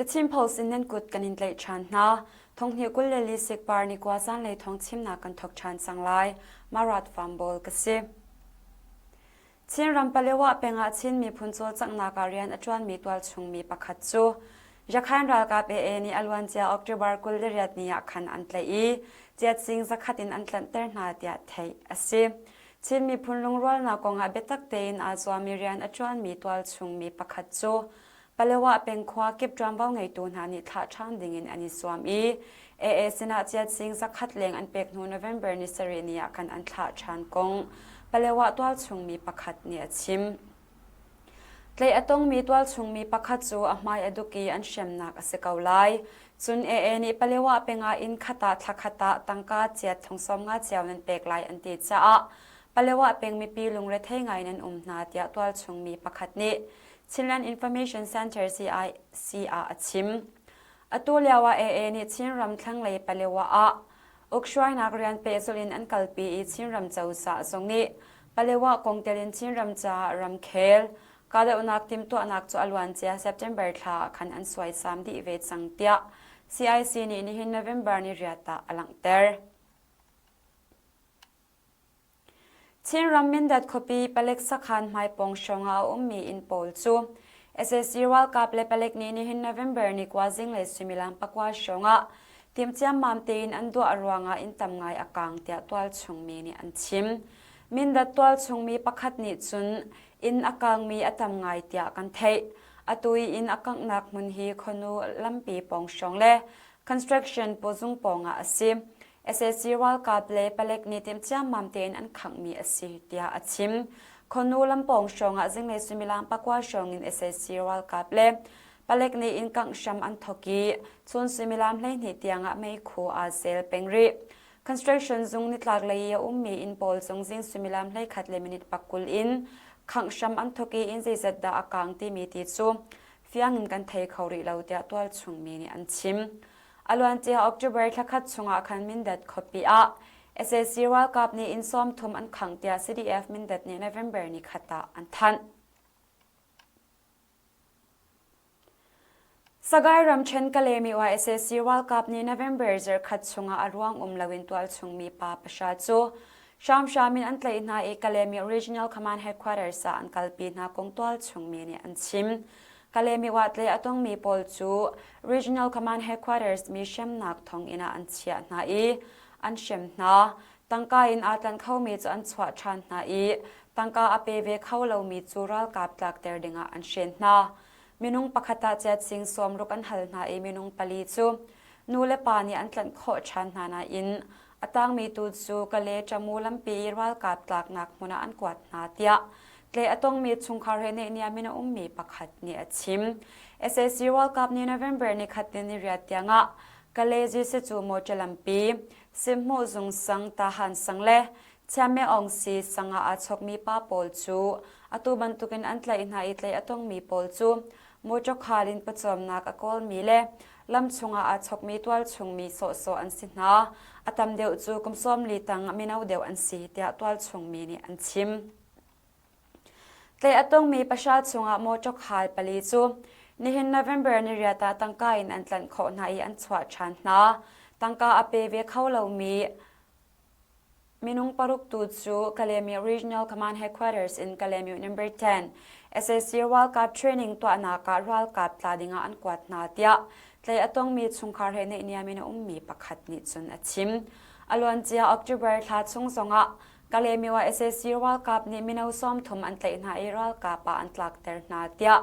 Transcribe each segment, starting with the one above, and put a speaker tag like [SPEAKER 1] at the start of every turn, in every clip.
[SPEAKER 1] The Chin Post in nan kut kan in tlaih ṭhan hna. Thonghnih 24 sikpar ni kua zanlei thawng chimnak kan thawk ṭhan cang lai. Marat Farm ka si. Chinram Palewa peng ah Chin miphun cawlcanghnak ah rian a ṭuanmi tualchung mi pakhat cu Yakhain ralkap AA nih a luancia October 28 ni ah khan an tlaih i ciatsing zakhat in an tlanhter hna tiah theih a si. Chin miphun lungrualnak kong ah biatak tein aa zuam i rian a ṭuanmi tualchung mi pakhat cu Palewa peng khua kip ṭuanvo ngeitu hna nih thlah ṭhan dingin an i zuam i AA sinah ciatsing zakhat leng an pek hnu November ni sarih ni ah khan an thlah ṭhan kong Palewa tualchung mi pakhat nih a chim. Tlaih a tongmi tualchung mi pakhat cu a hmai a duk i an hremnak a si ko lai. Cun AA nih Palewa peng ah inn khat ah thla khat ah tangka ciat thong 50 cio nan pek lai an ti caah Palewa peng mipi lungrethei ngai in an um hna tiah tualchung mi pakhat nih Chinland Information Center CIC ah a chim. Atu lio ah AA nih Chinram thlanglei Palewa ah ukhruainak rian pehzulh in an kalpi i Chinram cozah zong nih Palewa kong tel in Chinram caah ramkhel kahdohnak timhtuahnak cu a luancia September thla ah khan an suaisam dih ve cang tiah CIC nih nihin November ni riat ah a langhter. Chinram Mindat khuapi palek sakhan hmaipawng hrawng ah a ummi inn pawl cu sac ralkap le palek nih nihin November ni kua zinglei suimilam pakua hrawng ah timhciammam tein an duah ruangah inn tam ngai a kaang tiah tualchung mi nih an chim. Mindat tualchung mi pakhat nih cun inn a kaangmi a tam ngai tiah kan theih. Atu i inn a kanghnak hmun hi khuanu lampi pawng hrawng le construction pawzung pawng ah a si. Sac ralkap le palek nih timhciammam tein an khanghmi a si tiah a chim. Khonu lampawng hrawng ah zinglei suimilam pakua hrawng in sac ralkap le palek nih inn kangh hram an thawk i chun suimilam 12 tiang ah meikhu aa zel peng rih. Construction zung nitlak lei i a ummi inn pawl zong zing suimilam 11 le minute pakul in khangh hram an thawk i inn zeizat dah a kaang timi ti cu fiang in kan thei kho rih lo tiah tualchung mi nih an chim. A luancia October thlakhat chungah khan Mindat khuapi ah sac ralkap nih inn 30 an khangh tiah CDF Mindat nih November ni khat ah an thanh. Sagaing ramṭhen Kalemi ah sac ralkap nih November zarhkhat chungah a ruang um loin tualchung mi pa pahra cu hramhram in an tlaih hna i Kalemi Regional Command Headquarters ah an kalpi hna kong tualchung mi nih an chim. Kalemi tlaih a tongmi pawl cu Regional Command Headquarters mi hremnak thonginn ah an chiah hna i an hrem hna. Tangka in aa tlanh khomi cu an chuah ṭhan hna i tangka a pe ve kho lomi cu ralkap tlakter dingah an hren hna. Minung pakhat ah ciat sing 60 an hal hna i minung pali cu nu le pa nih an tlanh khawh ṭhan hna nain a tangmi tu cu Kale Tamu lampi i ralkap tlaknak hmun ah an kuat hna tiah Tleh a tongmi chungkhar he neihniam in a ummi pakhat nih a chim. Sac ralkap nih November ni khat ni riat tiangah Kale Zisecu mawṭa lampi, Simhmuh zung sang, Tahan sang le Chiame Aung Si sang ah aa chawkmi pa pawl cu atu bantukin an tlaih hna i tlaih a tongmi pawl cu mawṭaw khal in pawcawmnak a kawlmi le lam chungah aa chawkmi tualchungmi sawhsawh an si hna. A tam deuh cu kum 40 tang mino deuh an si tiah tualchungmi nih an chim. Tlaih a tongmi pahra chungah mawṭaw khal pali cu nihin November ni riat ah tangka in an tlanh khawh hna i an chuah ṭhan hna. Tangka a pe ve kho lomi minung paruk tu cu Kalaymyo Regional Command Headquarters in Kalaymyo Number 10 sac ralkap training tuahnak ah ralkap tla dingah an kuat hna tiah tlaih a tongmi chungkhar he naihniam in a ummi pakhat nih cun a chim. A luancia October thla chung zongah Kalaymyo ah sac ralkap nih mino 30 an tlaih hna i ralkap ah an tlakter hna tiah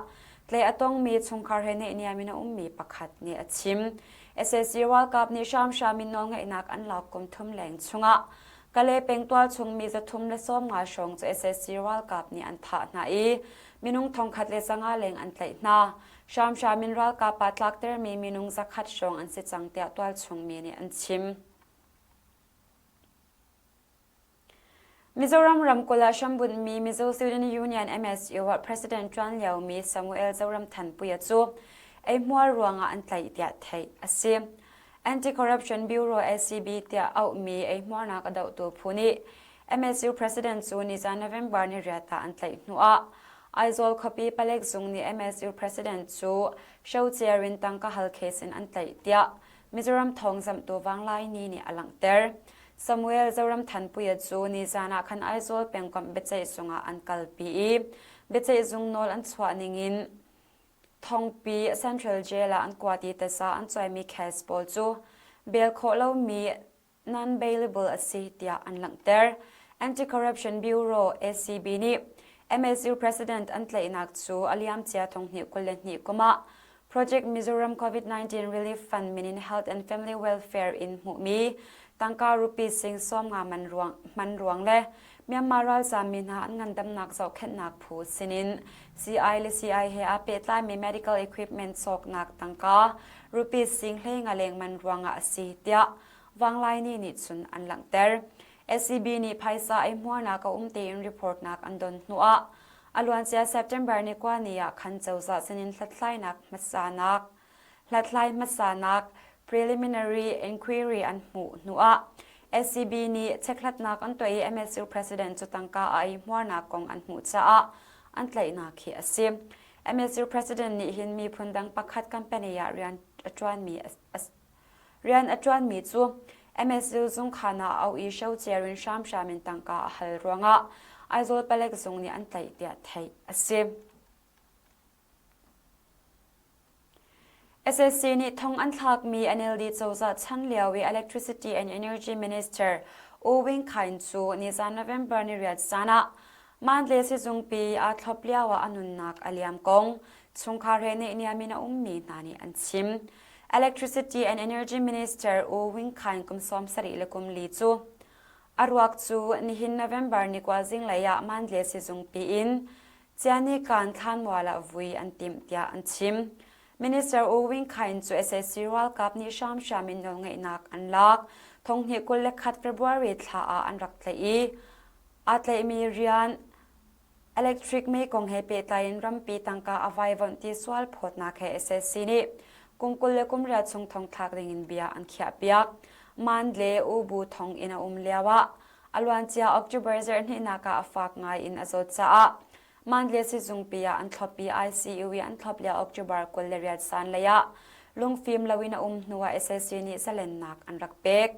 [SPEAKER 1] tlaih a tongmi chungkhar he naihniam in a ummi pakhat nih a chim. Sac ralkap nih hramhram in nawlngeihnak an lak kum thum leng chungah Kale peng tualchung mi 350 hrawng cu sac ralkap nih an thah hna i minung 1500 leng an tlaih hna. Hramhram in ralkap ah tlaktermi minung 100 hrawng an si cang tiah tualchung mi nih an chim. Mizoram ramkulh ah hrambunhmi Mizo Student Union MSU ah President ṭuan liomi Samuel Zoramthanpuia cu eihmuar ruangah an tlaih tiah theih a si. Anti-Corruption Bureau ACB tiah auhmi eihmuarnak a dohtu phu nih MSU President cu nizan November ni riat ah an tlaih hnuah. Aizawl khuapi palek zung nih MSU President cu hrocer in tangka hal case in an tlaih tiah Mizoram thawngzamhtu Vanglaini nih a langhter. Samuel Zoramthanpuia cu nizan ah khan Aizawl pengkomh biaceih zung ah an kalpi i biaceih zung nawl an chuah ningin thongpi Central Jail ah an kuat i taza an cuaimi case pawl cu bail khawh lomi non-bailable a si tiah an langhter. Anti-Corruption Bureau ACB nih MSU President an tlaihnak cu a liamcia thonghnih 22 kum ah Project Mizoram COVID-19 Relief Fund min in Health and Family Welfare in hmuhmi tangka rupee sing 50 man ruang, man ruang le Myanmar ralzaammi hna an ngandamnak zohkhenhnak phu sinin CI le CI he aa pehtlaimi medical equipment cawknak tangka rupees sing 15 leng man ruangah a si tiah Vanglaini nih cun an langhter. SCB nih phaisa ei hmuarnak a um tein reportnak an don hnuah a luancia September ni kua ni ah khan cozah sinin hlathlainak hmasanak hlathlai hmasanak preliminary inquiry an hmuh hnuah SCB nih chekhlatnak an tuah i MSU president cu tangka a ei hmuarnak kong an hmuh caah an tlaihnak hi a si. MSU president nih hin miphun dang pakhat company ah rian a ṭuanmi Rian a ṭuanmi cu MSU zungkhaan ah a auh i hrocer in hramhram in tangka a hal ruangah Aizawl palek zung nih an tlaih tiah theih a si. SSC nih thong an thlakmi NLD cozah chan lio i Electricity and Energy Minister U Win Khain cu nizan November ni riat zan ah Mandalay sizungpi aa thlop lio ah a nunnak a liam kong chungkhar he neihniam in a ummi hna nih an chim. Electricity and Energy Minister U Win Khaing kum 74 le kum li cu a ruak cu nihin November ni kua zinglei ah Mandalay sizungpi in Cianikan thlanmual ah vui an timh tiah an chim. Minister U Win Khaing cu sac ralkap nih hramhram in nawlngeihnak an lak. Thonghnih 21 February thla ah an rak tlaih i aa tlaihmi rian Electric mei kong he pehtlai in rampi tangka a vaivuanh ti sual phawtnak he sac nih kum 20 le kum riat chung thongthlak ding in bia an khiahpiak. Mandle U Bu thong in a um lio ah a luancia October zarhhnihnak ah a fak ngai in a zawt caah Mandle sizungpi ah an thlop i ICU i an thlop lio October 28 sanlei ah lungfim loin a um hnu ah sac nih zalennak an rak pek.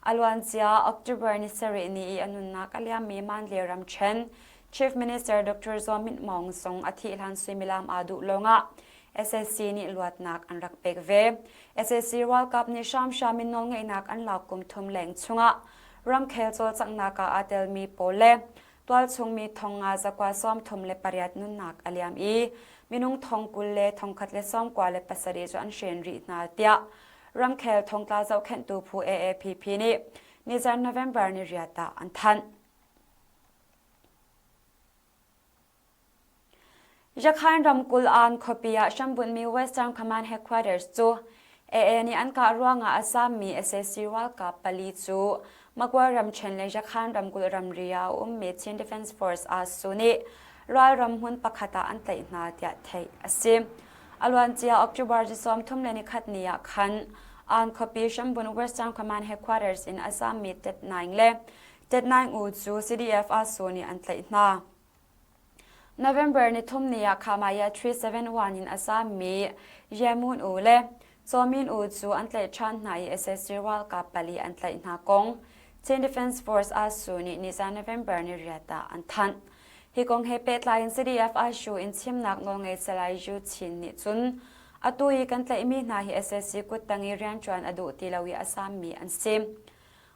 [SPEAKER 1] A luancia October ni sarih ni i a nunnak a liammi Mandalay ramṭhen Chief Minister Dr. Zaw Min Maung zong a thih hlan suimilam aa duh lawngah sac nih luatnak an rak pek ve. Sac ralkap nih hramhram in nawlngeihnak an lak kum thum leng chungah ramkhel cawlcanghnak ah aa telmi pawl le tualchung mi thong nga zakua 38 nunnak a liam i minung thong 20 le thong khat le 97 cu an hren rih hna tiah ramkhel thongtla zohkhenhtu phu AAPP nih nizan November ni riat ah an thanh. Yakhain ramkulh An khuapi ah hrambunhmi Western Command Headquarters cu AA nih an kah ruangah a zaammi sac ralkap pali cu Magway ramṭhen le Yakhain ramkulh ramri ah a ummi Chin Defense Force ASU nih ralram hmun pakhat ah an tlaih hna tiah theih a si. A luancia October ni 30 le nikhat ni ah khan An khuapi hrambun Western Command Headquarters in a zaammi Tet Naing le Tet Naing U cu CDF ASU nih an tlaih hna. November nithum ni ah Khamaya 371 in a zaammi Yemun U le Chaw Min U cu an tlaih ṭhan hna i sac ralkap pali an tlaih hna kong Chin Defense Force ASU nih nizan November ni riat ah an thanh. Hi kong he pehtlai in CDF ASU in chimnak nawlngei Salai Yu Chin nih cun atu i kan tlaihmi hna hi sac kuttang i rianṭuan a duh ti lo i a zaammi an si.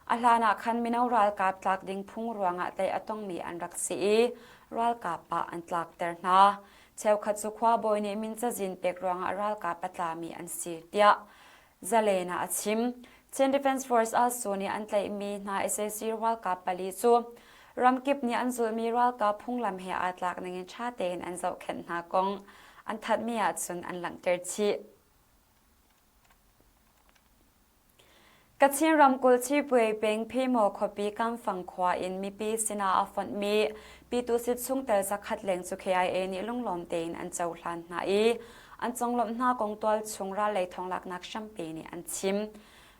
[SPEAKER 1] A hlan ah khan mino ralkap tlak ding phung ruangah tlaih a tongmi an rak si i ralkap ah an tlakter hna. Cheukhat cu khuabawi nih min cazin pek ruangah ralkap a tlami an si tiah Zalen ah a chim. Chin Defense Force ASU nih an tlaihmi hna sac ralkap pali cu ramkip nih an zulhmi ralkap phunglam he aa tlak ningin ṭha tein an zohkhenh hna kong an thanhmi ahcun an langhter chih. Kachin ramkulh Chipuai peng Phimaw khuapi Kamfang khua in mipi sinah a fonhmi Pyitusit chungtel zakhat leng cu KIA nih lunglawm tein an cohlan hna i an conglawmh hna kong tualchung rallei thonglaknak hrampi nih an chim.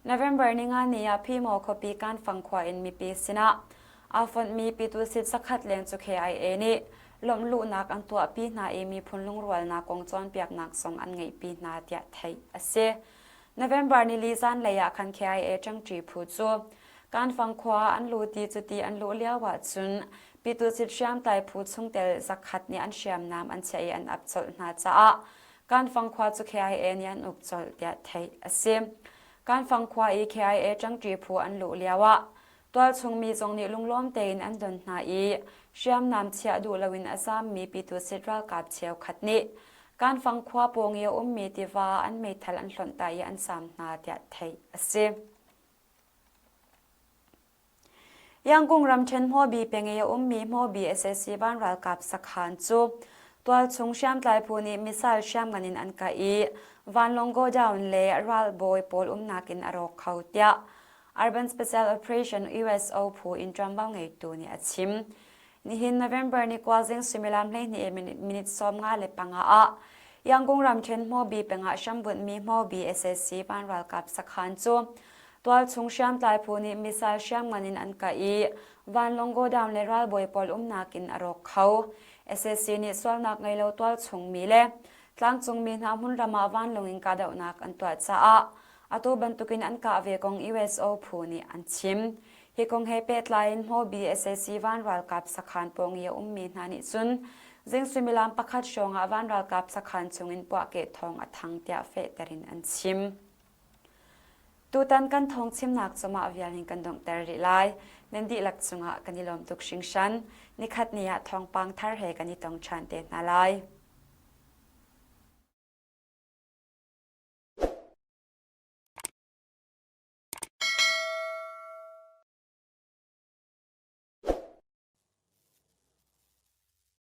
[SPEAKER 1] November ninga ni ah Phimaw khuapi Kanfang khua in mipi sinah aa fonhmi Pyitusit zakhat leng cu KIA nih. lawmhluhnak an tuahpi hna i miphun lungrualnak kong cawnpiaknak zong an ngeihpi hna tiah theih a si. November nili zanlei ah khan KIA ṭangṭi phu cu Kanfang khua an lut i cuti an luh lio ahcun Pitucit hriamtlai phu chungtel zakhat nih an hriamnam an chiah i an ap colh hna caah Kanfang khua cu KIA nih an uk colh tiah theih a si. Kanfang khua i KIA ṭangṭi phu an luh lio ah tualchung mi zong nih lunglawm tein an don hna i hriamnam chiah duh loin a zaammi Pitucit ralkap cheukhat nih Kanfang khua pawng i a ummi tiva an meithal an hlonh ta i an saam hna tiah theih a si. Yangon ramṭhen Hmawbi peng i a ummi Hmawbi sac van ralkap sakhan cu tualchung hriamtlai phu nih missile hriamngan in an kah i vanlawng godown le ralbawi pawl umnak in a rawk kho tiah Urban Special Operation USO phu in ṭuanvo ngeitu nih a chim. Nihin November ni kua zing suimilam 12 minute 55 ah Yangon ramṭhen Hmawbi pengah hrambunhmi Hmawbi sac van ralkap sakhan cu tualchung hriamtlai phu nih missile hriamngan in an kah i vanlawng godown le ralbawi pawl umnak in a rawk kho. Sac nih sualnak ngei lo tualchung mi le tlangcung mi hna hmunram ah vanlawng in kahdohnak an tuah caah atu bantukin an kah ve kong USO phu nih an chim. Hi kong he pehtlai in Hmawbi sac van ralkap sakhan pawng i a ummi hna nih cun zing suimilam pakhat hrawng ah van ralkap sakhan chungin puahkeh thawng a thang tiah fehter in an chim. Tutan kan thawng chimnak cu mah vial hin kan donghter rih lai. Nan dihlak cungah kan i lawm tuk hringhran. Nikhat ni ah thawngpang thar he kan i tong ṭhan te hna lai.